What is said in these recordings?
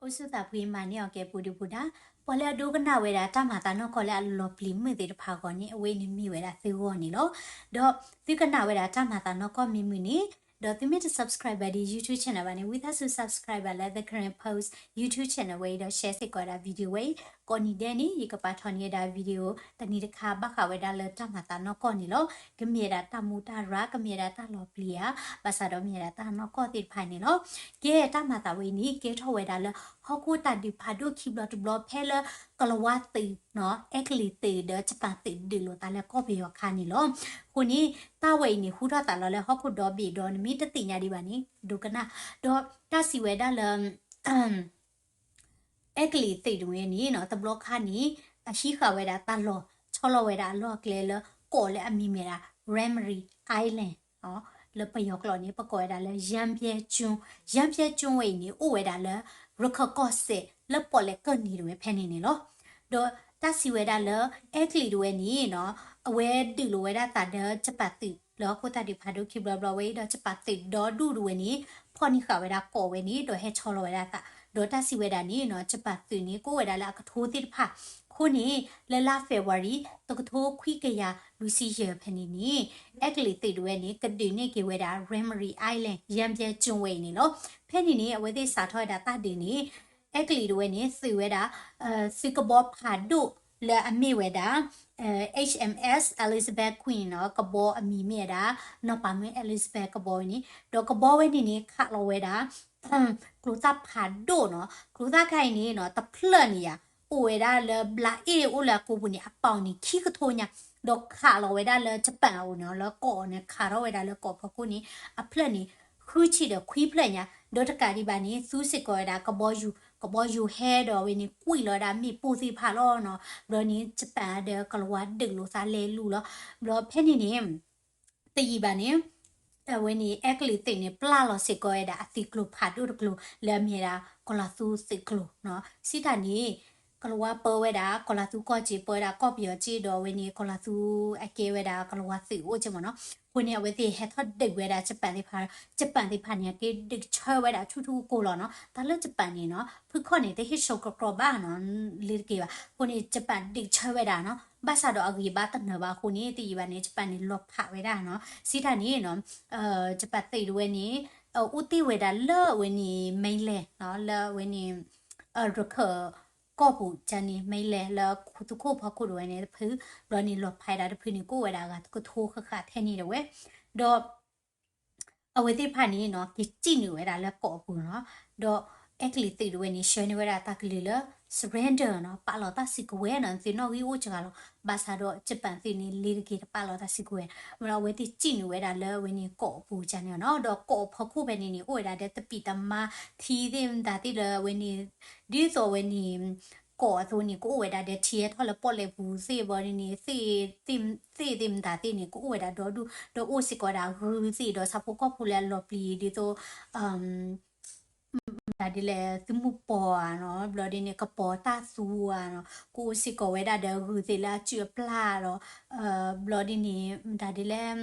အိၣ်ဆူၣ်သးဖှံမၤန့ၢ်အီၤကဲပူၤဒုပူၤဒါ, ပှၤလၢအဒိကနၣ်ဝဲဒၣ်တၢ်မၤသးနီၢ်ကီၢ်လၢအလီၤပျံၤမုာ်သ့ၣ်တဖၣ်အဂီၢ်န့ၣ် အဝဲအံၤန့ၣ်မ့ၢ်ဝဲဒၣ်သုဂီၢ်န့ၣ်လီၤ. ဒီးသုကနၣ်ဝဲဒၣ်တၢ်မၤသးနီၢ်ကီၢ်မ့ၢ်မုာ်န့ၣ်, ဒီးသုမ့ၢ်တ subscribe ဘၣ်ဒ် YouTube channel ဘၣ်န့ၣ် ဝံသးစူၤ subscribe ဘၣ်လၢ The Karen Post YouTube channel ဝဲအံၤဒီး share စ့ၢ်ကီးဝဲဒၣ် video ဝဲအံၤ, ကိးနံၤဒဲးန့ၣ် ယကပာ်ထီၣ်န့ၢ်ဝဲဒၣ် video တနံၤတခါဘၣ်ဃးဝဲဒၣ်လၢတၢ်မၤသးနီၢ်ကီၢ်န့ၣ်လီၤ. ကမ့ၢ်ဝဲဒၣ်တၢ်မူတၢ်ရၢ်, ကမ့ၢ်ဝဲဒၣ်တၢ်လီၤပျံၤဧါ, ဘၣ်ဆၣ်ဒီးမ့ၢ်ဝဲဒၣ်တၢ်နီၢ်ကီၢ်သ့ၣ်တဖၣ်န့ၣ်လီၤ. ကဲတၢ်မၤသးဝဲအံၤန့ၣ် ကဲထီၣ်ဝဲဒၣ်လၢ ဟီၣ်ခိၣ်တၢ်ဒုးဖးဒိၣ်ခံဘျီတဘျီဖဲလၢ ကလၤဝါသုးနီၤ, အဲကလံးသုးဒီး ယပၣ်သုးဒုးလိာ်သးလၢကီၢ်ပယီၤခါန့ၣ်လီၤ. အဃိန့ၣ် တၢ်ဝဲအံၤန့ၣ် ဟူထီၣ်သးလီၤလၢဟီၣ်ခိၣ်ဒီဘ့ၣ်ဒီး နမ့ၢ်တသ့ၣ်ညါဒံးဘၣ်န့ၣ် ဒိကနၣ်, ဒီးတၢ်စံးဝဲဒၣ်လၢ အဲကလံးသုးတဝဲန့ၣ်နီၤ, တဘျီခါန့ၣ် အဟံးဃာ်ဝဲဒၣ်တၢ်လီၢ်, ဆီလီၤဝဲဒၣ်အလီၢ်အကျဲလၢကီးလၢအမံၤမ့ၢ်ဒၣ် Ramri Island လၢပယီၤကျိာ်န့ၣ် ပကိးဝဲဒၣ်လၢ ယၣ်ဖျဲကၠိ, ယၣ်ဖျဲကၠိဝဲအံၤန့ၣ် အိၣ်ဝဲဒၣ်လၢ ရခၢၣ်ကီၢ်စဲၣ် လၢပီၣ်လဲၣ်ကၢၢ်နံၤတဝဲဖဲန့ၣ်န့ၣ်လီၤ. ဒီးတၢ်စံးဝဲဒၣ်လၢ အဲကလံးတဝဲန့ၣ်နီၤ, အဝဲဒုးလိာ်ဝဲဒၣ်သးဒီးယပၣ်သုး လၢဟီၣ်ခိၣ်တၢ်ဒုးဖးဒိၣ်ခံဘျီဘျီဝဲအံၤ ဒီးယပၣ်သုးဒီဒူၣ်တဝဲန့ၣ် ဖီၣ်န့ၢ်ဃာ်ဝဲဒၣ်ကီးဝဲန့ၣ် ဒီးဟဲဆီလီၤဝဲဒၣ်သး, ဒီးတၢ်စံးဝဲဒၣ်န့ၣ်နီၤ, ယပၣ်သုးန့ၣ် ကအိၣ်ဝဲဒၣ်လၢအကထိသ့ၣ်တဖၣ်, အဃိန့ၣ် လၢလါ February တကထိခွံကယၤလွံၢ်ဆံယဲၢ်ဖဲန့ၣ်န့ၣ် အဲကလံးသုးတဝဲန့ၣ် ကဒုးန့ၢ်က့ၤဝဲဒၣ် Ramri Island ယၣ်ဖျဲကၠိဝဲအံၤန့ၣ်လီၤ. ဖဲန့ၣ်န့ၣ် အဝဲသ့ၣ်စးထီၣ်ဝဲဒၣ်တၢ်ဒုးန့ၣ် အဲကလံးတဝဲန့ၣ် သုးဝဲဒၣ် သုးကဘီဖးဒိၣ်လၢအမ့ၢ်ဝဲဒၣ် H M S Elizabeth Queen နီၤ, ကဘီအမံၤမ့ၢ်ဝဲဒၣ် နီၢ်ပၤမုၣ် Elizabeth ကဘီဝဲန့ၣ်, ဒီးကဘီဝဲန့ၣ်န့ၣ် ခးလီၤဝဲဒၣ် ကျိၤသၣ်ဖးဒိၣ်နီၤ, ကျိၤသၣ်ခါအံၤန့ၣ်နီၤ တဖျၢၣ်န့ၣ်ယါ အိၣ်ဝဲဒၣ်လၢဘျးအ့ၣ်အိၣ်လၢအကိာ်ပူၤန့ၣ် အပီၣ်န့ၣ်ခံကထိညါ, ဒီးခးလီၤဝဲဒၣ်လၢယပၣ်အအိၣ်န့ၣ် လၢကီးန့ၣ် ခးထီၣ်ဝဲဒၣ်လၢကီးဖီခိၣ်န့ၣ် အဖျၢၣ်န့ၣ် ဃုဆံဒီးခွံဖျၢၣ်ညါ, ဒီးတကးဒံးဘၣ်န့ၣ် သူစ့ၢ်ကီးဝဲဒၣ်ကဘီယူၤ, ကဘီယူၤဟဲဒီးဝဲန့ၣ် ကွံာ်လီၤဝဲဒၣ်မ့ၣ်ပိၢ်သ့ၣ်တဖၣ်လီၤနီၤ, ဘျီန့ၣ် ယပၣ်ဒီးကလၤဝါဒုးလိာ်သးလဲၤလူၤလီၤ, ဘျီဖဲန့ၣ်န့ၣ် တယံာ်ဘၣ်န့ၣ် အဝဲန့ၣ် အဲကလံးသုးန့ၣ် ပျၢ်လီၤစ့ၢ်ကီးဝဲဒၣ်အသုးကျိၤဖးဒိၣ်တကျိၤ လၢအမ့ၢ်ဝဲဒၣ် ကီၤလၤသူသုးကျိၤနီၤ, စံးတၢ်န့ၣ် ကလၤဝါပၢဝဲဒၣ် ကီၤလၤသူကီၢ်စ့ၢ် ပၢဝဲဒၣ်ကီၢ်ပယီၤစ့ၢ် ဒီးဝဲန့ၣ် ကီၤလၤသူအကဲဝဲဒၣ်ကလၤဝါသုးအိၣ်က့မ့ၢ်နီၤ, အဃိန့ၣ် အဝဲသ့ၣ်ဟဲထီၣ်ဒုးဝဲဒၣ်ယပၣ်သ့ၣ်တဖၣ်, ယပၣ်သ့ၣ်တဖၣ်န့ၣ် က့ၤဒုးဆၢဝဲဒၣ်ဆူၣ်ထူၣ်ကိၢ်လီၤနီၤ, တၢ်လၢယပၣ်န့ၣ်နီၤ ဖုခီၣ်န့ၣ် တဟ့ၣ်ဆိးကြီကြီဘၣ်နီၤ, လ့ၤတက့ၤဘၣ်, အဃိန့ၣ် ယပၣ်ဒုးဆၢဝဲဒၣ်နီၤ, ဘၣ်ဆၣ်ဒီးအဂံၢ်ဘါတနၢၤဘၣ်အဃိန့ၣ် တယံာ်ဘၣ်န့ၣ် ယပၣ်န့ၣ်လီၤဖးဝဲဒၣ်နီၤ, စံးတၢ်န့ၣ်နီၤ ယပၣ်သုးတဝဲန့ၣ် အိၣ်တ့ၢ်ဝဲဒၣ်လၢအဝဲန့ၣ် mainland နီၤ, လၢအဝဲန့ၣ် ရခၢၣ်ကီၢ်ပူၤကန့ၣ် mainland လၢခိၣ်သူခိၣ်ဖီခိၣ်တဝဲန့ၣ် တဖု ဘျီန့ၣ်လီၤဖးဒၣ်တဖုန့ၣ် ကအိၣ်ဝဲဒၣ်အဂၤတကထိဃၣ်ဃၣ်ထဲန့ၣ်တဝဲ, ဒီး အဝဲသ့ၣ်တဖၣ်န့ၣ်နီၤ က့ၤစံၣ်နုာ်ဝဲဒၣ်လၢကီးအပူၤနီၤ, ဒီးအဲကလံးသုးတဝဲန့ၣ် ဆှၢန့ၢ်ဝဲဒၣ်တၢ်ကလုၢ်လၢ surrender နီၤ, ပာ်လီၤတၢ်စုကဝဲၤနီၤ, သုးနီၣ်ဂံၢ်အိၣ်စှၤလီၤ, ဘၣ်ဆၣ်ဒီးယပၣ်သုးန့ၣ် လ့ၤတက့ၤတပာ်လီၤတၢ်စုကဝဲၤ, အဝဲသ့ၣ်စံၣ်နုာ်ဝဲဒၣ်လၢအဝဲန့ၣ်ကီးအပူၤကန့ၣ်နီၤ, ဒီးကီးအဖီခိၣ်ဖဲန့ၣ်န့ၣ် အိၣ်ဝဲဒၣ်ဒီးတပံာ်တမါထံသ့ၣ်မတၤသ့ၣ်လၢအဝဲန့ၣ် ဒ်သိးအဝဲန့ၣ် ကီးအသိးန့ၣ် ကအိၣ်ဝဲဒၣ်ဒီးထံဟဲထီၣ်လၢပီၣ်လဲၣ်ပူၤသ့ၣ် ဘျီဒ်န့ၣ် သ့ၣ်သ့ၣ်မတၤသ့ၣ်န့ၣ် ကအိၣ်ဝဲဒၣ်ဒီဒူၣ် ဒီးအိၣ်စ့ၢ်ကီးဝဲဒၣ်ဂုၢ်သ့ၣ်ဒီးဆၣ်ဖိကီၢ်ဖိလၢအလီၤပျံၤဒ်သိး မတၤဒ်လဲၣ် သုးမုၢ်ပီၢ်ဧါနီၤ, ဘျီဒ်န့ၣ် ကပီၤတၢ်သူဧါနီၤ, ကအိၣ်စ့ၢ်ကီးဝဲဒၣ်ဒီးဂုၢ်သ့ၣ်လၢအစုၣ်အပျၢ်ဒီး ဘျီဒ်န့ၣ် မတၤဒ်လဲၣ်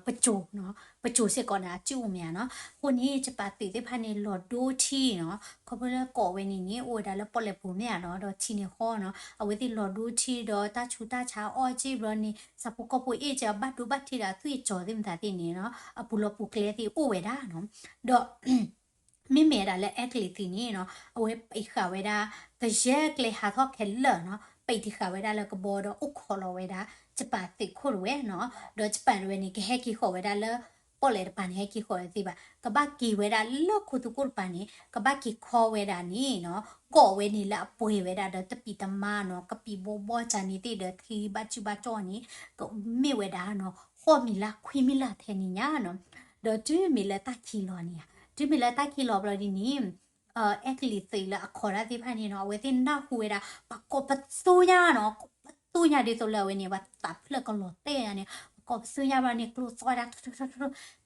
ပစိၤနီၤ, ပစိၤစ့ၢ်ကီးန့ၣ် အစုၣ်အိၣ်မ့ၢ်ဧါနီၤ, အဃိန့ၣ် ယပၣ်သုးသ့ၣ်တဖၣ်န့ၣ် လီၤဒိထံနီၤ, ခီဖျိလၢကီးဝဲန့ၣ်န့ၣ် အိၣ်ဝဲဒၣ်လၢပီၣ်လဲၣ်ပူၤမ့ၢ်ဧါနီၤ, ဒီးထံန့ၣ်ဃီနီၤ, အဝဲသ့ၣ်လီၤဒိထံဒီးတၢ်ဆူးတၢ်ဆါအီၣ်က့ၢ်ဘျီန့ၣ် ဆၣ်ဖိကီၢ်ဖိအ့ၣ်က့ၢ်အီၤ ဘၣ်ဒိဘၣ်ထံးဒီးသွံၣ်ကၠီၤသ့ၣ်မတၤသ့ၣ်န့ၣ်နီၤ, အပူၤလီၤပူၤကျဲသ့ၣ်အိၣ်ဝဲဒၣ်နီၤ, ဒီး မ့မ့ၢ်ဝဲဒၣ်လၢအဲကလံးသုးန့ၣ်နီၤ, အဝဲပံးဃာ်ဝဲဒၣ် ကယဲၢ်ကျဲဟးထီၣ်ခဲလၢာ်နီၤ, ပံးတံာ်ဃာ်ဝဲဒၣ်လၢကဘီဒီးအိၣ်ခိးလီၤဝဲဒၣ် ယပၣ်သုးခိၣ်တဝဲနီၤ, ဒီးယပၣ်တဝဲန့ၣ် ကဟဲက့ၤဃီၤဝဲဒၣ်လၢ ပီၣ်လဲၣ်တပၤန့ၣ် ဟဲက့ၤဃီၤဝဲသ့ဘၣ်, ကဘၣ်က့ၤဝဲဒၣ်လၢခိသူခိၣ်တပၤန့ၣ် ကဘၣ်က့ၤခီဝဲဒၣ်န့ၣ်နီၤ, ကီးဝဲန့ၣ်လၢအပှဲၤဝဲဒၣ်ဒီးတပံာ်တမါနီၤ, ကပံာ်ဘီဘီကန့ၣ်သ့ၣ်ဒီးထံဘၣ်စုဘၣ်ကၠီၣ်န့ၣ် ကမ့ၢ်ဝဲဒၣ်နီၤ, ဃိးမံၤလါခွံမံၤလါထဲန့ၣ်ညါနီၤ, ဒီးတုၤမ့ၢ်လၢတၢ်ခံးလီၤန့ၣ်ဧါ, တုၤမ့ၢ်လၢတၢ်ခံးလီၤဘျီဒ်န့ၣ် အဲကလံးသုးလၢအခီၣ်ဒၣ်သ့ၣ်တဖၣ်န့ၣ်နီၤ, အဝဲသ့ၣ်နၢ်ဟူဝဲဒၣ် ပှၤကိးပသူညါနီၤ, ကိးပသူညါဒ်သိးလၢအဝဲန့ၣ် ပှၤသးဖျၢၣ်ကလီၤတဲာ်ညါန့ၣ်, ပှၤကိးပသူညါဘျီန့ၣ် ကျိသီဝဲဒၣ်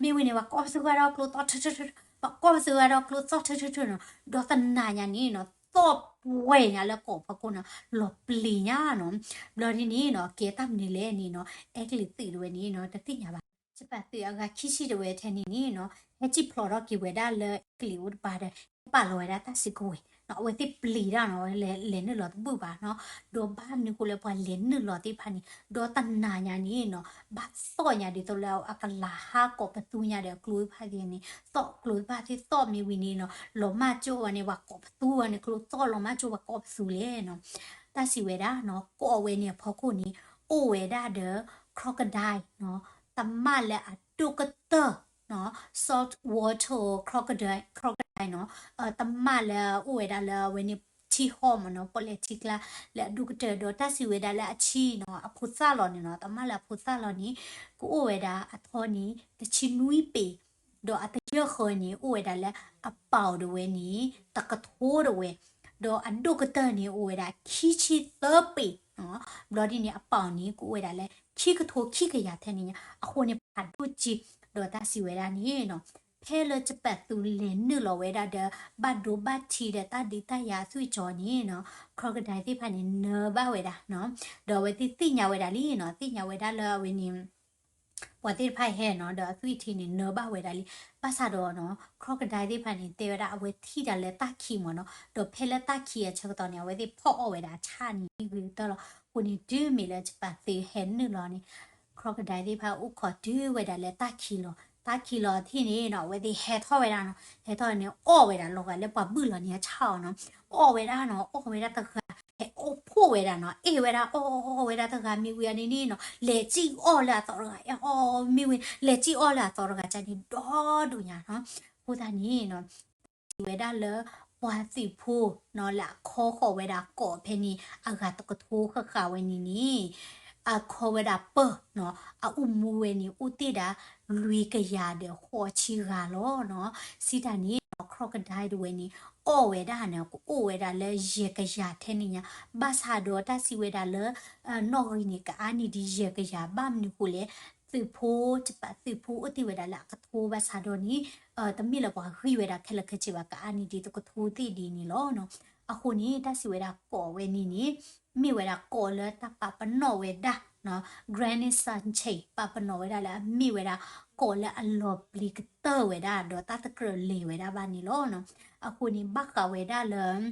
မ့ၢ်ဝဲန့ၣ် ပှၤကိးပသူဝဲဒၣ်ကျိသီ ပှၤကိးပသူဝဲဒၣ်ကျိသီထၢထၢထၢထၢ, ဒီးသနာ်ညါန့ၣ်နီၤ သီၣ်ပှဲၤညါလၢကီးဖီခိၣ်နီၤ, လီၤပျံၤညါနီၤ, ဘျီဒ်န့ၣ်နီၤ ကဲတၢ်မနုၤလဲၣ်န့ၣ်နီၤ, အဲကလံးသုးတဝဲန့ၣ်နီၤ တသ့ၣ်ညါဘၣ်, ယပၣ်သုးအဂၤခံဆံတဝဲထဲန့ၣ်န့ၣ်နီၤ ဟဲစံၣ်ဖျိးထီၣ်က့ၤဝဲဒၣ်လၢအဲကလံးအိၣ်တပၤဒီး အဝဲသ့ၣ်ပာ်လီၤဝဲဒၣ်တၢ်စုကဝဲၤနီၤ, အဝဲသ့ၣ်ပျံၤတၢ်နီၤ, လဲၤနုာ်လီၤတဘူၣ်ဘၣ်နီၤ. ဒီးဘၣ်မနုၤဃိလၢပှၤလဲၤနုာ်လီၤသ့ၣ်တဖၣ်န့ၣ် ဒီးတနၤညါန့ၣ်နီၤ, ဘၣ်သီၣ်ညါဒ်သိးလၢအကလၤဟါကိးပသူညါဒီး ကျိသ့ၣ်တဖၣ်န့ၣ် သီၣ်ကျိသ့ၣ်တဖၣ်သ့ၣ်သီၣ်မ့ၢ်ဝံၤန့ၣ်နီၤ, လီၤမၢ်ကၠိဝဲန့ၣ် ပှၤကိးပသူဝဲန့ၣ် ကျိသီၣ်လီၤမၢ်ကၠိပှၤကိးပသူလဲၣ်နီၤ. တၢ်စံးဝဲဒၣ်နီၤ, ကိးဝဲန့ၣ်အဖီခိၣ်န့ၣ် အိၣ်ဝဲဒၣ်ဒီး crocodile နီၤ, တမၣ်လၢအဒိၣ်ကတၢၢ်နီၤ, salt water crocodile, crocodile နီၤ, တမၣ်လၢအိၣ်ဝဲဒၣ်လၢအဝဲန့ၣ် ထံဟီၣ်မ့ၢ်နီၤ, ပီၣ်လဲၣ်ထံကျါ လၢအဒိၣ်ကတၢၢ်ဒီး တၢ်စံးဝဲဒၣ်လၢအဆံနီၤ, အဖိသၣ်လီၤန့ၣ်နီၤ, တမၣ်လၢအဖိသၣ်လီၤန့ၣ် ကအိၣ်ဝဲဒၣ်အထီန့ၣ် တဆံနွံပ့ၤ, ဒီးအတယၢၢ်ဃၢန့ၣ် အိၣ်ဝဲဒၣ်လၢအပီၤဒၣ်ဝဲန့ၣ် တကထိဒၣ်ဝဲ, ဒီးအဒိၣ်ကတၢၢ်န့ၣ် အိၣ်ဝဲဒၣ်ခံဆံသၢပ့ၤနီၤ, ဘျီဒ်န့ၣ် အပီၤန့ၣ် ကအိၣ်ဝဲဒၣ်လၢ ခံကထိခံကယၤထဲန့ၣ်ညါ, အဃိန့ၣ် ဖးဒိၣ်က့, ဒီးတၢ်စံးဝဲဒၣ်န့ၣ်နီၤ, ဖဲလၢကပာ်သူလဲၤနုာ်လီၤဝဲဒၣ်ဒီး ဘၣ်ဒိဘၣ်ထံးဒီးတၢ်ဒုးတၢ်ယၤအသွံၣ်ကၠီန့ၣ်နီၤ, crocodile သ့ၣ်တဖၣ်န့ၣ် နၢၤဘၣ်ဝဲဒၣ်နီၤ, ဒီးအဝဲသ့ၣ်သ့ၣ်ညါဝဲဒၣ်လံနီၤ, သ့ၣ်ညါဝဲဒၣ်လၢအဝဲန့ၣ် ပှၤသ့ၣ်တဖၣ်ဟဲနီၤ, ဒီးအသွံၣ်ထံန့ၣ် နၢၤဘၣ်ဝဲဒၣ်လံ, ဘၣ်ဆၣ်ဒီးနီၤ, crocodile သ့ၣ်တဖၣ်န့ၣ် တဲဝဲဒၣ်အဝဲထံၣ်ဒၣ်လၢတၢ်ခံးမ့ၢ်နီၤ, ဒီးဖဲလၢတၢ်ခံးအဆၢကတီၢ်န့ၣ် အဝဲသ့ၣ်ဖီၣ်အီၣ်ဝဲဒၣ်အဆၣ်န့ၣ် ဂ့ၤကတၢၢ်လီၤ, အဃိန့ၣ် တုၤမ့ၢ်လၢကပာ်သူဟဲနုာ်လီၤန့ၣ် crocodile သ့ၣ်တဖၣ်အိၣ်ခိးတုၤဝဲဒၣ်လၢတၢ်ခံးလီၤ, တၢ်ခံးလီၤထံၣ်န့ၣ်နီၤ, အဝဲသ့ၣ်ဟဲထီၣ်ဝဲဒၣ်နီၤ, ဟဲထီၣ်န့ၣ် အီၣ်ဝဲဒၣ်လီၤဂာ်လၢပှၤဘုၣ်လီၤန့ၣ်အဆၣ်အီၤနီၤ, အီၣ်ဝဲဒၣ်နီၤ, အီၣ်ဝဲဒၣ်တဂၤ ဟဲအီၣ်ဖှိၣ်ဝဲဒၣ်နီၤ, အ့ၣ်ဝဲဒၣ်အီၣ်အီၣ်အီၣ်ဝဲဒၣ်တဂၤမ့ၢ်ဝံၤအန့ၣ်န့ၣ်နီၤ, လဲၤစံၣ်အီၣ်လၢအသီတဂၤ, အီၣ်မ့ၢ်ဝံၤ လဲၤစံၣ်အီၣ်လၢအသီတဂၤန့ၣ် ဒီဒိၣ်ညါနီၤ, အဃိသတးန့ၣ်နီၤ စံးဝဲဒၣ်လၢ ပှၤသုးဖိနီၤ လၢအခီဃီၤဝဲဒၣ်ကိးဖဲန့ၣ် အဂၤတကထိဃၣ်ဃၣ်ဝဲန့ၣ်န့ၣ် အခီဝဲဒၣ်ပၢၢ်နီၤ, အအိၣ်မူဝဲန့ၣ် အိၣ်တ့ၢ်ဒၣ် လွံၢ်ကယၤဒီးဃိးဆံဂၤလီၤနီၤ, စံးတၢ်န့ၣ်နီၤ crocodile တဝဲန့ၣ် အီၣ်ဝဲဒၣ်န့ၣ် ကအိၣ်ဝဲဒၣ်လၢယဲၢ်ကယၤထဲန့ၣ်ညါ, ဘၣ်ဆၣ်ဒီးတၢ်စံးဝဲဒၣ်လၢ နီၣ်ဂံၢ်န့ၣ် ကအါန့ၢ်ဒံးယဲၢ်ကယၤ ဘၣ်မနုၤဃိလဲၣ်, သုးဖိ တပာ်သုးဖိအိၣ်တ့ၢ်ဝဲဒၣ်လၢအကထိဘၣ်ဆၣ်ဒီးန့ၣ် တမ့ၢ်လၢပှၤဂံၢ်ဝဲဒၣ်ခဲလၢာ်ခဲဆ့ဘၣ် ကအါန့ၢ်ဒံးတကထိသ့ၣ်ဒ်န့ၣ်လီၤနီၤ, အဃိန့ၣ် တၢ်စံးဝဲဒၣ်ကိးဝဲန့ၣ်န့ၣ် မ့ၢ်ဝဲဒၣ်ကိးလၢတၢ်ပာ်ပနီၣ်ဝဲဒၣ်နီၤ, Granite Sanchez ပာ်ပနီၣ်ဝဲဒၣ်လၢအမ့ၢ်ဝဲဒၣ် ကိးလၢအလီၤပျံၤကတၢၢ်ဝဲဒၣ် ဒီးတၢ်တကြၢးလဲၤဝဲဒၣ်ဘၣ်န့ၣ်လီၤနီၤ, အဃိန့ၣ် ဘၣ်ဃးဝဲဒၣ်လၢ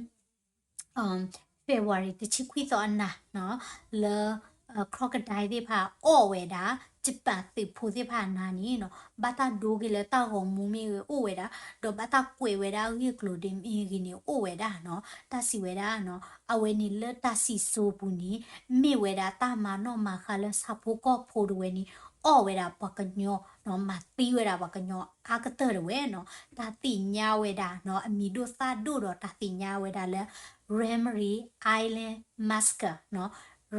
February တဆံခွံသီအနၤနီၤ, လၢ crocodile သ့ၣ်တဖၣ်အီၣ်ဝဲဒၣ် ယပၣ်သုးဖိသ့ၣ်တဖၣ်အနၤန့ၣ်နီၤ, ဘၣ်တၢ်ဒိက့ၤလၢတၢ်ဂီၤမူမ့ၢ်ဂ့ၤအိၣ်ဝဲဒၣ်, ဒီးဘၣ်တၢ်ကွဲးဝဲဒၣ်အဂ့ၢ်အကျိၤဒ်မ့ၢ်ဂ့ၤန့ၣ်အိၣ်ဝဲဒၣ်နီၤ, တၢ်စံးဝဲဒၣ်နီၤ, အဝဲန့ၣ်လၢတၢ်စံၣ်စိၤပူၤန့ၣ် မ့ၢ်ဝဲဒၣ်တၢ်မၤနီၣ်မၤဃါလၢဆၣ်ဖိကီၢ်ဖိတဝဲန့ၣ် အီၣ်ဝဲဒၣ်ပှၤကညီနီၤ, မၤသံဝဲဒၣ်ပှၤကညီအါကတၢၢ်တဝဲနီၤ, တၢ်သ့ၣ်ညါဝဲဒၣ်နီၤ, အမံၤဒိၣ်သၣ်ဒိၣ်ဒီးတၢ်သ့ၣ်ညါဝဲဒၣ်လၢ Ramari Island Massacre နီၤ,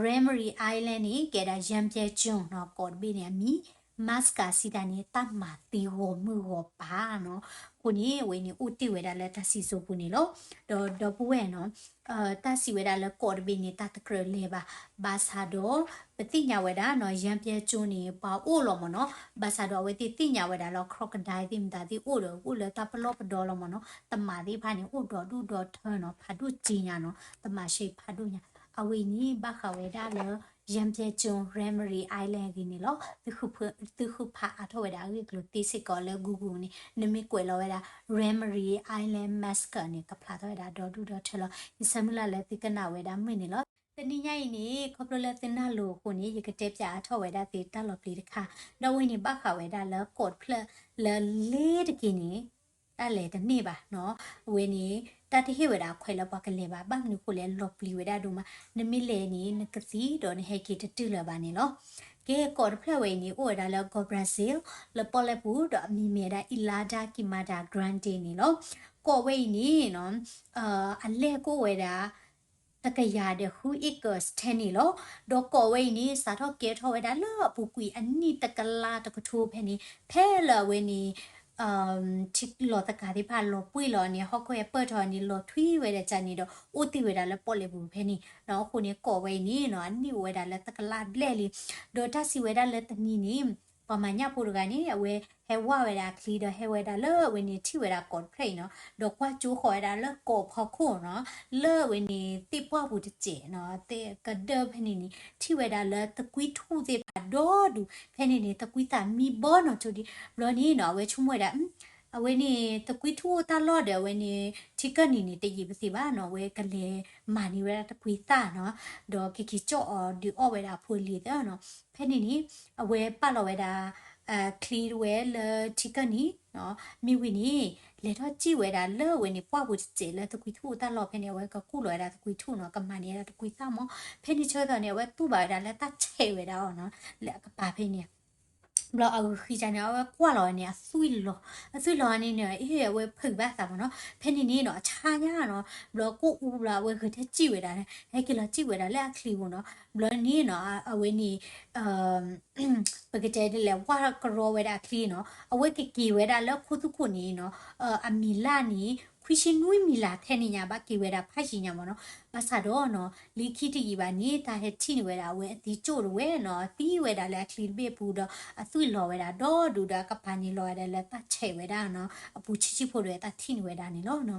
Ramari Island န့ၣ် ကဲဒၣ် ယၢပျဲကၠိနီၤ, ကိးတဘ့ၣ်န့ၣ်အမံၤ Massacre စံးတၢ်န့ၣ် တၢ်မၤသံဂီၤမုၢ်ဂီၤပၤနီၤ, အဃိန့ၣ် အဝဲန့ၣ်အိၣ်တ့ၢ်ဝဲဒၣ်လၢတၢ်စံၣ်စိၤပူၤန့ၣ်လီၤ, ဒီးဒီပုၢ်ဝဲၢ်နီၤ တၢ်စံးဝဲဒၣ်လၢကိးတဘ့ၣ်န့ၣ် တၢ်တကြၢးလဲၤဘၣ်, ဘၣ်ဆၣ်ဒီး ပသ့ၣ်ညါဝဲဒၣ်နီၤ, ယၢပျဲကၠိန့ၣ် ပှၤအိၣ်လီၤမ့ၢ်နီၤ, ဘၣ်ဆၣ်ဒီးအဝဲသ့ၣ်သ့ၣ်ညါဝဲဒၣ်လၢ crocodile သ့ၣ်မတၤသ့ၣ်အိၣ်ဒီး အိၣ်လၢတၢ်ပလီၢ်ပဒီလီၤမ့ၢ်နီၤ, တမၤသ့ၣ်တဖၣ်န့ၣ် အိၣ်ဒီဒူၣ်ဒီထၢနီၤ, ဖးဒိၣ်က့ညါနီၤ, တမၤရှဲဖးဒိၣ်ညါ, အဝဲအံၤန့ၣ် ဘၣ်ဃးဝဲဒၣ်လၢ ယၢပျဲကၠိ Ramari Island အဂ့ၢ်န့ၣ်လီၤ, သုဃုဖးအါထီၣ်ဝဲဒၣ်အဂ့ၢ်အကျိၤသ့စ့ၢ်ကီးလၢ Google န့ၣ်, နမ့ၢ်ကွဲးလီၤဝဲဒၣ် Ramari Island Massacre န့ၣ် ကဖျါထီၣ်ဝဲဒၣ်ဒီဒူၣ်ဒီထၢလီၤ, ယဆၢမုၢ်လၢ်လၢသုကနၣ်ဝဲဒၣ်မုာ်န့ၣ်လီၤ. တနံၤညါအံၤန့ၣ် ခီဖျိလၢသုနၢ်လိၤအဃိန့ၣ် ယကတဲပၠးအါထီၣ်ဝဲဒၣ်သုတၢ်လီၤပျံၤတခါ, ဒီးအဝဲန့ၣ်ဘၣ်ဃးဝဲဒၣ်လၢကိးတဖျၢၣ်လၢလ့ၤတက့ၢ်န့ၣ် တၢ်လဲၤတန့ၢ်ဘၣ်နီၤ, အဝဲန့ၣ် တၢ်တဟ့ၣ်ဝဲဒၣ်အခွဲးလၢပှၤကလဲၤဘၣ်, ဘၣ်မနုၤအဃိလဲၣ် လီၤပျံၤဝဲဒၣ်ဒိၣ်မး, နမ့ၢ်လဲၤန့ၣ် နကသံဒီးနဟဲက့ၤတတုၤလၢၤဘၣ်န့ၣ်လီၤ. ကဲ ကိးတဖျၢၣ်ဝဲအံၤန့ၣ် အိၣ်ဝဲဒၣ်လၢကီၢ် Brazil လၢပီၣ်လဲၣ်ပူၤ ဒီးအမံၤမ့ၢ်ဝဲဒၣ် Ilha da Queimada Grande န့ၣ်လီၤ. ကိးဝဲအံၤန့ၣ်နီၤ အလဲၢ်ကအိၣ်ဝဲဒၣ် တကယၤဒီးဃု acres ထဲန့ၣ်လီၤ. ဒီးကိးဝဲအံၤန့ၣ် စးထီၣ်ကဲထီၣ်ဝဲဒၣ်လၢအပူၤကွံာ်အနံၣ်တကလးတကထိဖဲန့ၣ် ဖဲလၢအဝဲန့ၣ် ထံလီၤသကၤသ့ၣ်တဖၣ်လီၤပှ့ၢ်လီၤန့ၣ် ဟီၣ်ခိၣ်ဟဲပၢၢ်ထီၣ်န့ၣ် လီၤထွံဝဲဒၣ်ကန့ၣ်ဒီး အိၣ်တ့ၢ်ဝဲဒၣ်လၢပီၣ်လဲၣ်ပူၤဖဲန့ၣ်နီၤ. အဃိန့ၣ် ကိးဝဲအံၤန့ၣ်နီၤ အနံၣ်အိၣ်ဝဲဒၣ်လၢတကလးဘျဲၣ်လံ. ဒီးတၢ်စံးဝဲဒၣ်လၢတနံၤန့ၣ် ပှၤမၤညၣ်ဖိတဂၤန့ၣ် အဝဲဟဲဝၢ်ဝဲဒၣ်အချံဒီး ဟဲဝဲဒၣ်လၢအဝဲန့ၣ်ထံၣ်ဝဲဒၣ်ကိးတဖျၢၣ်အံၤနီၤ, ဒီးကွၢ်ကၠိဃီၤဝဲဒၣ်လၢကိးဖီခိၣ်နီၤ, လၢအဝဲန့ၣ်သ့ၣ်ပှၢ်ပူၤတစဲးနီၤ, သ့ၣ်ကဒၢဖဲန့ၣ်န့ၣ် ထံၣ်ဝဲဒၣ်လၢသကွံထူၣ်သ့ၣ်တဖၣ်ဒီဒူၣ် ဖဲန့ၣ်န့ၣ် သကွံသးမံဘီနီၣ်ဆိဒံး ဘျီန့ၣ်နီၤ အဝဲဆိကမိၣ်ဝဲဒၣ် အဝဲန့ၣ် သကွံထူၣ်အိၣ်တၢ်လီၢ်ဒီး အဝဲန့ၣ် ထံကၢၢ်နံၤန့ၣ် တယံာ်ပသ့ဘၣ်နီၤ, အဝဲကလဲၤမၤန့ၢ်ဝဲဒၣ်သကွံသၣ်နီၤ, ဒီးကက့ၤကၠီၣ်အီၤဒုးအီၣ်ဝဲဒၣ်အဖိအလံၤသၢနီၤ. ဖဲန့ၣ်န့ၣ် အဝဲပာ်လီၤဝဲဒၣ် ချံဝဲလၢထံကၢၢ်နံၤနီၤ, မ့ၢ်ဝံၤန့ၣ် လဲၤထီၣ်စံၣ်ဝဲဒၣ်လၢအဝဲန့ၣ် ပှၢ်ပူၤတစဲးလၢသကွံထူၣ်အိၣ်တၢ်လီၢ်ဖဲန့ၣ် အဝဲကကူၣ်လီၤဝဲဒၣ်သကွံထူၣ်နီၤ, ကမၤန့ၢ်ဝဲဒၣ်သကွံသၣ်မး. ဖဲန့ၣ်ဆၢကတီၢ်န့ၣ် အဝဲတူၢ်ဘၣ်ဝဲဒၣ်လၢတၢ်ဆဲးဝဲဒၣ်အီၤနီၤ, လၢအကပၤဖဲန့ၣ် ဘျီအဂုာ်ဃံကန့ၣ် အဝဲကွၢ်လီၤဝဲန့ၣ် အသွံၣ်လီၤ, အသွံၣ်လီၤန့ၣ်န့ၣ် အ့ အဝဲဖုးဘၣ်သးမးနီၤ. ဖဲန့ၣ်န့ၣ်နီၤ အဆါညါနီၤ, ဘျီကိၣ်အူဘျီ အဝဲဂဲၤထီၣ်စံၣ်ဝဲဒၣ်, ဟဲက့ၤလီၤစံၣ်ဝဲဒၣ်လၢအချံပူၤနီၤ. ဘျီန့ၣ်နီၤ အဝဲန့ၣ် ပကတဲဒ်လဲၣ် ဝၢ်ကရီဝဲဒၣ်အချံနီၤ, အဝဲကက့ၤဝဲဒၣ်လၢခိသူခိၣ်န့ၣ်နီၤ, အမံၤလၢ်န့ၣ် ခွံဆံနွံမံၤလၢ်ထဲန့ၣ်ညါ ဘၣ်က့ၤဝဲဒၣ်ဖးယံၤညါမးနီၤ. ဘၣ်ဆၣ်ဒီးနီၤ လၢခံတယံာ်ဘၣ်န့ၣ် တၢ်ဟဲထံၣ်န့ၢ်ဝဲဒၣ် အဝဲအသံကၠိၣ်တဝဲနီၤ, သံဝဲဒၣ်လၢအချံတဘ့ၣ်ပူၤဒီး အသွံၣ်လီၤဝဲဒၣ်ဒီဒူၣ်ဒီး အကပၤန့ၣ်လီၤဝဲဒၣ်လၢတၢ်ဆဲးဝဲဒၣ်နီၤ, အပူၤဆံးဆံးဖိဒီးတၢ်ထံၣ်န့ၢ်ဝဲဒၣ်န့ၣ်လီၤ.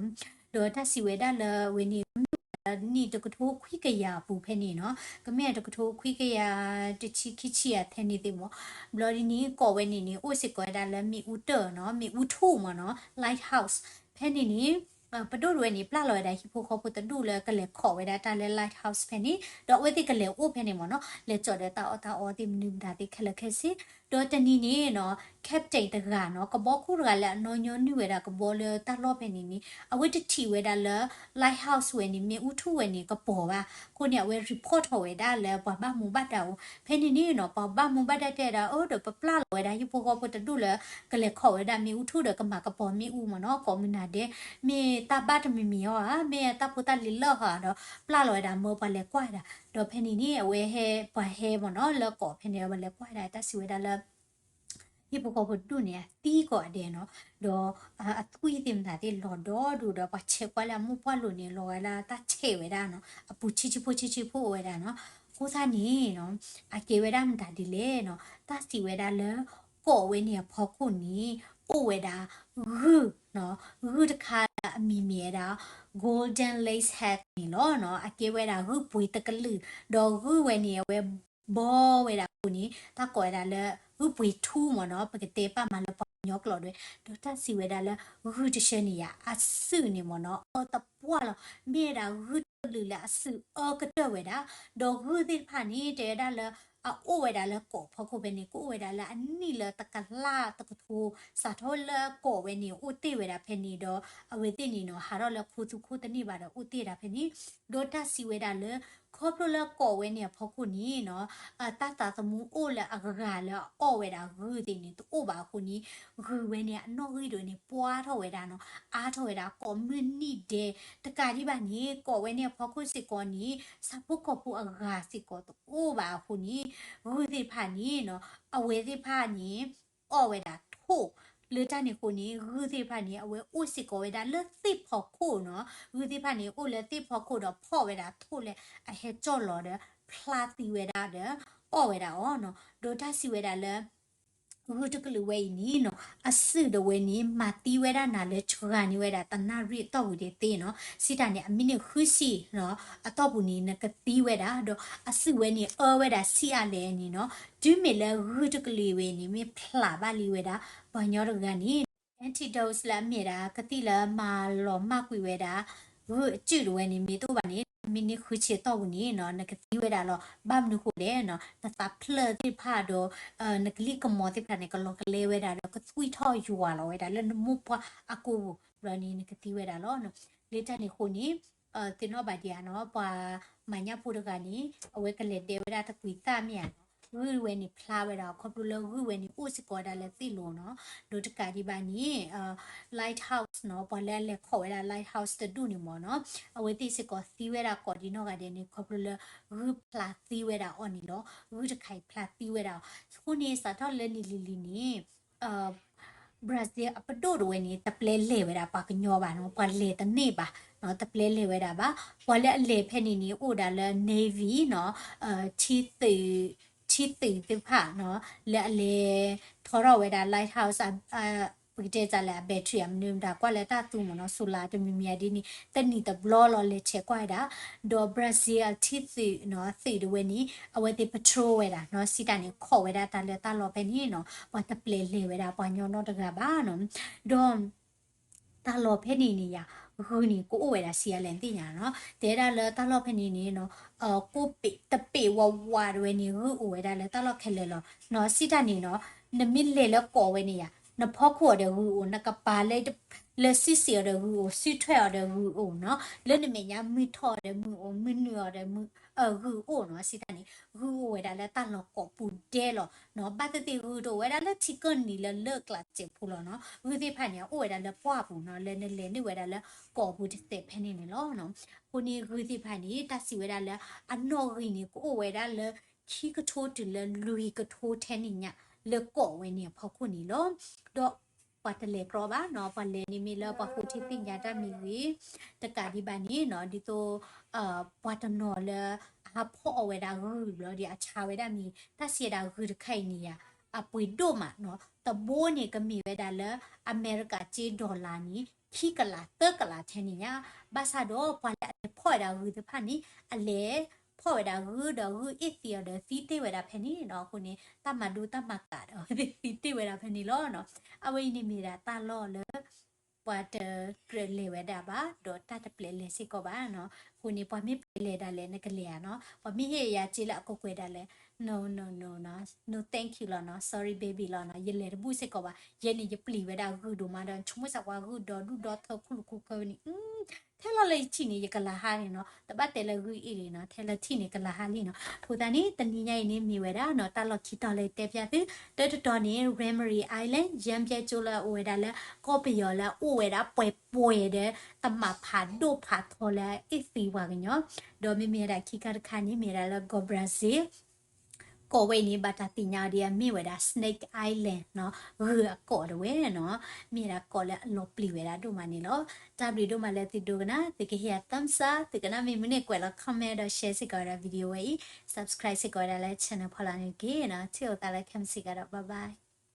ဒီးတၢ်စံးဝဲဒၣ်လၢအဝဲန့ၣ် မ့ၢ်ဝဲဒၣ်နံၣ်တကထိခွံကယၤအပူၤဖဲန့ၣ်နီၤ, ကမ့ၢ်တကထိခွံကယၤ တဆံခံဆံယၤထဲန့ၣ်သ့ၣ်မး, ဘျီဒ်န့ၣ် ကီးဝဲန့ၣ်န့ၣ် အိၣ်စ့ၢ်ကီးဝဲဒၣ်လၢမ့ၣ်အူတၢၢ်နီၤ, မ့ၣ်အူထူၣ်မးနီၤ, lighthouse. ဖဲန့ၣ်န့ၣ် ပဒိၣ်တဝဲန့ၣ် ပျၢ်လီၤဝဲဒၣ်ဟံၣ်ဖိဃီဖိတဒူၣ်လၢကလဲၤခိးဝဲဒၣ်တၢ်လၢ lighthouse ဖဲန့ၣ်, ဒီးအဝဲသ့ၣ်ကလဲၤအိၣ်ဖဲန့ၣ်မးနီၤ, လဲၤစိာ်ဒီးတၢ်အီၣ်တၢ်အီသ့ၣ်မနုၤမတၤသ့ၣ်ခဲလၢာ်ခဲဆ့. ဒီးတနံၤန့ၣ်နီၤ captain တဂၤနီၤ, ကဘီခိၣ်တဂၤလၢအနီၣ်ညီနုၢ်ဝဲဒၣ်ကဘီလၢတၢ်လီၢ်ဖဲန့ၣ်န့ၣ် အဝဲတထံၣ်ဝဲဒၣ်လၢ lighthouse ဝဲန့ၣ် မ့ၣ်အူထူၣ်ဝဲန့ၣ် ကပီၤဘၣ်. အဃိန့ၣ် အဝဲ report ထီၣ်ဝဲဒၣ်လၢပှၤဘၣ်မူဘၣ်ဒါအိၣ်. ဖဲန့ၣ်န့ၣ်နီၤ ပှၤဘၣ်မူဘၣ်ဒါတဲဒၣ် အၢ ဒီးပပျၢ်လီၤဝဲဒၣ်ဟံၣ်ဖိဃီဖိတဒူၣ်လၢ ကလဲၤခိးဝဲဒၣ်မ့ၣ်အူထူၣ်ဒီးကမၤကပီၤမ့ၣ်အူမးနီၤ, ကိးမုၢ်နၤဒဲး မ့ၢ်တၢ်ဘၣ်တမံၤမံၤဧါ, မ့ၢ်တၢ်ဖိတၢ်လံၤလၢာ်ဧါဒီး ပျၢ်လီၤဝဲဒၣ်မၢပှၤလဲၤကွၢ်ဝဲဒၣ်. ဒီးဖဲန့ၣ်န့ၣ် အဝဲဟဲ ပှၤဟဲမးနီၤ လၢကိးဖဲန့ၣ် ပှၤလဲၤကွၢ်ဝဲဒၣ် တၢ်စံးဝဲဒၣ်လၢ ဟံၣ်ဖိဃီဖိတဒူၣ်န့ၣ် အသံကိးဂၤဒဲးနီၤ, ဒီးအသွံၣ်သ့ၣ်မတၤသ့ၣ်လီၤဒီဒူၣ်ဒီး ပှၤဆဲးကွၢ်လၢအမိၢ်ပှၢ်လိၤန့ၣ် လီၤဝဲဒၣ်တၢ်ဆဲးဝဲဒၣ်နီၤ, အပူၤဆံးဆံးဖိဆံးဆံးဖိအိၣ်ဝဲဒၣ်နီၤ. အဃိသတးန့ၣ်နီၤ အကဲဝဲဒၣ်မတၤဒ်လဲၣ်နီၤ, တၢ်စံးဝဲဒၣ်လၢ ကိးဝဲန့ၣ်အဖီခိၣ်န့ၣ် အိၣ်ဝဲဒၣ် ဂုၢ်နီၤ, ဂုၢ်တခါလၢအမံၤမ့ၢ်ဝဲဒၣ် golden lace head န့ၣ်လီၤနီၤ. အကဲဝဲဒၣ်ဂုၢ်ပှ့ၤတကလုာ်, ဒီးဂုၢ်ဝဲန့ၣ် အဝဲဘီဝဲဒၣ်အဃိန့ၣ် တၢ်ကိးဝဲဒၣ်လၢ ဂုၢ်ပှ့ၤထူမးနီၤ, ပကတဲပာ်မးလၢပှၤကညီကျိာ်ဒၣ်ဝဲ. ဒီးတၢ်စံးဝဲဒၣ်လၢ ဂုၢ်တဆၢန့ၣ်ယါ အစုၣ်န့ၣ်မးနီၤ အၢတပှၢ်လီၤ. မ့ၢ်ဝဲဒၣ်ဂုၢ်တကလုာ်လၢအစုၣ်အၢကတၢၢ်ဝဲဒၣ်, ဒီးဂုၢ်သ့ၣ်တဖၣ်န့ၣ် တဲဝဲဒၣ်လၢ အအိၣ်ဝဲဒၣ်လၢကိးဖီခိၣ်ဖဲန့ၣ် ကအိၣ်ဝဲဒၣ်လၢအနံၣ်လၢတကလးတကထိ, စးထီၣ်လၢကိးဝဲန့ၣ် အိၣ်တ့ၢ်ဝဲဒၣ်ဖဲန့ၣ်ဒီး အဝဲသ့ၣ်န့ၣ်နီၤ ဟးထီၣ်လၢခိသူခိၣ်တန့ၢ်ဘၣ်ဒီး အိၣ်တ့ၢ်ဒၣ်ဖဲန့ၣ်. ဒီးတၢ်စံးဝဲဒၣ်လၢ ခီဖျိလၢကိးဝဲန့ၣ်အဖီခိၣ်န့ၣ်နီၤ တၢ်သးသမူအိၣ်လၢအဂၤလၢအအီၣ်ဝဲဒၣ်ဂုၢ်သ့ၣ်န့ၣ် တအိၣ်ဘၣ်အဃိန့ၣ် ဂုၢ်ဝဲန့ၣ် အနီၣ်ဂံၢ်ဒိၣ်န့ၣ် ပှၢ်ထီၣ်ဝဲဒၣ်နီၤ, အါထီၣ်ဝဲဒၣ်ကိးမုၢ်နံၤဒဲး. တကးဒံးဘၣ်န့ၣ် ကိးဝဲန့ၣ်အဖီခိၣ်စ့ၢ်ကီးန့ၣ် ဆၣ်ဖိကီၢ်ဖိအဂၤစ့ၢ်ကီးတအိၣ်ဘၣ်အဃိန့ၣ် ဂုၢ်သ့ၣ်တဖၣ်န့ၣ်နီၤ အဝဲသ့ၣ်တဖၣ်န့ၣ် အီၣ်ဝဲဒၣ်ထိၣ်, လၢတၢ်န့ၣ်အဃိန့ၣ် ဂုၢ်သ့ၣ်တဖၣ်န့ၣ် အဝဲအိၣ်စ့ၢ်ကီးဝဲဒၣ်လၢသ့ၣ်ဖီခိၣ်နီၤ. ဂုၢ်သ့ၣ်တဖၣ်န့ၣ်အိၣ်လၢသ့ၣ်ဖီခိၣ်ဒီးဖီၣ်ဝဲဒၣ်ထိၣ်လၢအဟဲကၠီၣ်လီၤဒီး ဖျါသံဝဲဒၣ်ဒီး အီၣ်ဝဲဒၣ်အီၤနီၤ. ဒီးတၢ်စံးဝဲဒၣ်လၢ ဂုၢ်တကလုာ်ဝဲအံၤန့ၣ်နီၤ အစုၣ်ဒၣ်ဝဲန့ၣ် မၤသံဝဲဒၣ်နၤလၢစှၤန့ၢ်ဝဲဒၣ်တနၣ်ရံၣ်အတီၢ်ပူၤဒၣ်သ့နီၤ. စံးတၢ်န့ၣ် အမံးနံးဃုဆံနီၤ အတီၢ်ပူၤန့ၣ် နကသံဝဲဒၣ် ဒီးအစုၣ်ဝဲန့ၣ် အၢဝဲဒၣ်ဆံးအါလဲၣ်န့ၣ်နီၤ. တုၤမ့ၢ်လၢဂုၢ်တကလုာ်ဝဲန့ၣ် မ့ၢ်ဖျးဘၣ်လံဝဲဒၣ် ပှၤကညီတဂၤန့ၣ် antidote လၢအမ့ၢ်ဒၣ် ကသံၣ်လၢမၤလီၤမၢ်ကွံာ်ဝဲဒၣ် ဂုၢ်အစုၣ်ဒၣ်ဝဲန့ၣ် မ့ၢ်တအိၣ်ဘၣ်န့ၣ် မံးနံးဃုဆံအတီၢ်ပူၤန့ၣ်နီၤ နကသံဝဲဒၣ်လီၤ. ဘၣ်မနုၤဃိလဲၣ်နီၤ နသးဖျၢၣ်သ့ၣ်တဖၣ်ဒီး နကလံၣ်ကမီၤသ့ၣ်တဖၣ်န့ၣ် ကလီၤကလဲဝဲဒၣ်ဒီး ကသွံၣ်ထီၣ်ယွၤလီၤဝဲဒၣ်လၢနမိၢ်ပှၢ်အကိာ်ပူၤ ဘျီန့ၣ် နကသံဝဲဒၣ်လီၤ. လၢတၢ်န့ၣ်အဃိန့ၣ် သ့ၣ်နီၣ်ဘၣ်ဒံးဧါနီၤ ပှၤမၤညၣ်ဖိတဂၤန့ၣ် အဝဲကလဲၤဒဲးဝဲဒၣ်တကွံာ်သၣ်မ့ၢ်ဧါနီၤ ဂုၢ်ဝဲန့ၣ်ဖျါဝဲဒၣ် ခီဖျိလၢဂုၢ်ဝဲန့ၣ် အိၣ်စ့ၢ်ကီးဝဲဒၣ်လၢသ့ၣ်လိၤနီၤ. ဒီးတကးဒံးဘၣ်န့ၣ် lighthouse နီၤ ပှၤလၢအလဲၤခိးဝဲဒၣ် lighthouse တဒူၣ်န့ၣ်မ့ၢ်နီၤ အဝဲသ့ၣ်စ့ၢ်ကီးသံဝဲဒၣ်ကိးဒံးနီၢ်ဂၤဒဲးန့ၣ် ခီဖျိလၢဂုၢ်ဖျါသံဝဲဒၣ်အီၤန့ၣ်လီၤ. ဂုၢ်တခါအံၤဖျါသံဝဲဒၣ်အီၤ အဃိန့ၣ် စးထီၣ်လၢနံၣ်လံၤလံၤန့ၣ် Brazil အပဒိၣ်တဝဲန့ၣ် တပျဲလဲၤဝဲဒၣ်ပှၤကညီဘၣ်နီၤ ပှၤလဲၤတန့ၢ်ဘၣ်နီၤ တပျဲလဲၤဝဲဒၣ်ဘၣ် ပှၤလၢအလဲၤဖဲန့ၣ်န့ၣ် အိၣ်ဒၣ်လၢ Navy နီၤ ထံသုး ထံသုးသ့ၣ်တဖၣ်နီၤ လၢအလဲၤထီထီၣ်ဝဲဒၣ် lighthouse အ ပကတဲတၢ်လၢအ battery အမနုၤမတၤ ကွၢ်လၢတၢ်သူမ့ၢ်နီၤ solar တမံၤမံၤအဒ်န့ၣ် တနံၤတဘျီလီၤလဲၤဆဲးကွၢ်ဝဲဒၣ်, ဒီး Brazil အထံသုးနီၤ သုးတဝဲန့ၣ် အဝဲသ့ၣ် patrol ဝဲဒၣ်နီၤ စံးတၢ်န့ၣ် ခိးဝဲဒၣ်တၢ်လၢတၢ်လီၢ်ဖဲန့ၣ်နီၤ ပှၤတပျဲလဲၤဝဲဒၣ်ပှၤညီနီတဂၤဘၣ်နီၤ, ဒီး တၢ်လီၢ်ဖဲန့ၣ်န့ၣ်ယၤ ဂုၢ်န့ၣ် ကအိၣ်ဝဲဒၣ်ဆံးအါ လဲၣ်သ့ၣ်ညါနီၤ, တဲဒၣ်လၢတၢ်လီၢ်ဖဲန့ၣ်န့ၣ်နီၤ ကိးပ့းတပ့းဝးဝးတဝဲန့ၣ် ဂုၢ်အိၣ်ဝဲဒၣ်လၢတၢ်လီၢ်ခဲလၢာ်လီၤနီၤ, စံးတၢ်န့ၣ်နီၤ နမ့ၢ်လဲၤလၢကိးဝဲန့ၣ်ယၤ နဖီခိၣ်အီၤဒီးဂုၢ်အိၣ် နကပၤလၢ လၢစုစ့ၣ်အီၤဒီးဂုၢ်အိၣ် စုထွဲအီၤဒီးဂုၢ်အိၣ်နီၤ, လၢနမဲာ်ညါမုၢ်ထီၣ်အီၤဒီးမုၢ်အိၣ် မုၢ်နုာ်အီၤဒီးမုၢ် ဂုၢ်အိၣ်နီၤ, စံးတၢ်န့ၣ် ဂုၢ်အိၣ်ဝဲဒၣ်လၢတၢ်လီၢ်ကိးပူၤဒဲးလီၤနီၤ, ဘၣ်သ့ၣ်သ့ၣ်ဂုၢ်တအိၣ်ဝဲဒၣ်လၢထံကီၢ်နံၤလၢလၢကျးစဲးဖိလီၤနီၤ, ဂုၢ်သ့ၣ်တဖၣ်န့ၣ် အအိၣ်ဝဲဒၣ်လၢပှၢ်ပူၤနီၤ လၢနလဲၤနုာ်ဝဲဒၣ်လၢကိးပူၤတစဲးဖဲန့ၣ်န့ၣ်လီၤနီၤ, အဃိန့ၣ်ဂုၢ်သ့ၣ်တဖၣ်န့ၣ် တၢ်စံးဝဲဒၣ်လၢ အနီၣ်ဂံၢ်န့ၣ် ကအိၣ်ဝဲဒၣ်လၢ ခံကထိတုၤလၢလွံၢ်ကထိထဲန့ၣ်ညါ လၢကိးဝဲန့ၣ်အဖီခိၣ်န့ၣ်လီၤ, ဒီးပှၤတလဲၤကြီဘၣ်နီၤ, ပှၤလဲၤန့ၣ်မ့ၢ်လၢပှၤဃိထံသ့ၣ်ညါတၢ်မ့ၢ်ဂ့ၤ, တကးဒံးဘၣ်န့ၣ်နီၤ ဒ်သိး ပှၤတနီၤလၢ အဟးဖီၣ်အီၣ်ဝဲဒၣ်ဂုၢ်ဘျီဒီး အဆါဝဲဒၣ်မ့ၢ် တၢ်စံးဝဲဒၣ်ဂုၢ်တခါအံၤန့ၣ်ယၤ အပှ့ၤဒိၣ်မးနီၤ, တဘိန့ၣ်ကမ့ၢ်ဝဲဒၣ်လၢ အမဲရကၤစ့ dollar န့ၣ် ခံကလးသၢကလးထဲန့ၣ်ညါ, ဘၣ်ဆၣ်ဒီးပှၤလၢအလဲၤဖီၣ်ဝဲဒၣ်ဂုၢ်သ့ၣ်တဖၣ်န့ၣ် အလဲၤဖီၣ်ဝဲဒၣ်ဂုၢ်ဒီးဂုၢ်အ့ၣ်သံအီၤဒီးသံတ့ၢ်ဝဲဒၣ်ဖဲန့ၣ်နီၤ, အဃိန့ၣ် တၢ်မၤဒိတၢ်မၤကးဒီးသံတ့ၢ်ဝဲဒၣ်ဖဲန့ၣ်လီၤနီၤ, အဝဲအံၤန့ၣ်မ့ၢ်ဒၣ်တၢ်လီၢ်လၢ ပှၤတကြၢးလဲၤဝဲဒၣ်ဘၣ် ဒီးတၢ်တပျဲလဲၤစ့ၢ်ကီးဘၣ်နီၤ, အဃိန့ၣ် ပှၤမ့ၢ်ပျဲလဲၤဒၣ်လဲာ် နကလဲၤဧါနီၤ, ပှၤမ့ၢ်ဟ့ၣ်ယၤစ့လၢအကကွဲးဒၣ်လဲာ် no no no နီၤ no thank you လီၤနီၤ, sorry baby လီၤနီၤ, ယလဲၤတဘူၣ်စ့ၢ်ကီးဘၣ်, ယဲန့ၣ်ယပျံၤဝဲဒၣ်ဂုၢ်ဒိၣ်မးဒီး ဆိကမိၣ်စၢ်ပှၤဂုၢ်ဒီးဒူၣ်ဒီထၢခူၣ်လူၤခူၣ်ခၢဝဲန့ၣ် ထဲလီၤလၢယထံၣ်န့ၣ် ယကလၤဟါန့ၣ်နီၤ, တဘၣ်တဲလၢဂုၢ်အ့ၣ်လံနီၤ, ထဲလၢထံၣ်န့ၣ် ကလၤဟါလံနီၤ, အဃိသတးန့ၣ် တနံၤညါအံၤန့ၣ်မ့ၢ်ဝဲဒၣ်နီၤ တၢ်လီၢ်ခံတီၤလၢတဲဖျါသု, တၢတတီၤန့ၣ် Ramari Island ယၢမ်းပျဲကၠိလၢအအိၣ်ဝဲဒၣ်လၢ ကီၢ်ပယီၤလၢအအိၣ်ဝဲဒၣ်ပှဲၤပှဲၤဒီး တၢ်မၤဖးဒိၣ်ဖးထီလၢအ့ၣ်သံပှၤကညီ, ဒီးမ့မ့ၢ်ဝဲဒၣ်ခံခါတခါန့ၣ် မ့ၢ်ဝဲဒၣ်လၢကီၢ် Brazil ကီၢ်ဝဲအံၤန့ၣ် ဘၣ်တၢ်သ့ၣ်ညါအီၤဒ်အမ့ၢ်ဝဲဒၣ် Snake Island နီၤ, ဂုၢ်အကီၢ်တဝဲနီၤ, မ့ၢ်ဝဲဒၣ်ကီၢ်လၢအလီၤပျံၤဝဲဒၣ်ဒိၣ်မးန့ၣ်လီၤ. တၢ်ဘျုးဒိၣ်မးလၢသုဒိကနၣ်, သုကဟ့ၣ်ယၤ thumbs up, သုကနၣ်မ့ၢ်မနုၤန့ၣ် ကွဲးလီၤ comment ဒီး share စ့ၢ်ကီးဝဲဒၣ် video ဝဲအံၤ, subscribe စ့ၢ်ကီးဝဲဒၣ်လၢ channel ဖီလာ်န့ၣ်တက့ၢ်နီၤ, ထံၣ်လိာ်သးလၢခဲမုၢ်ဆ့ၣ်ကဒီး bye bye.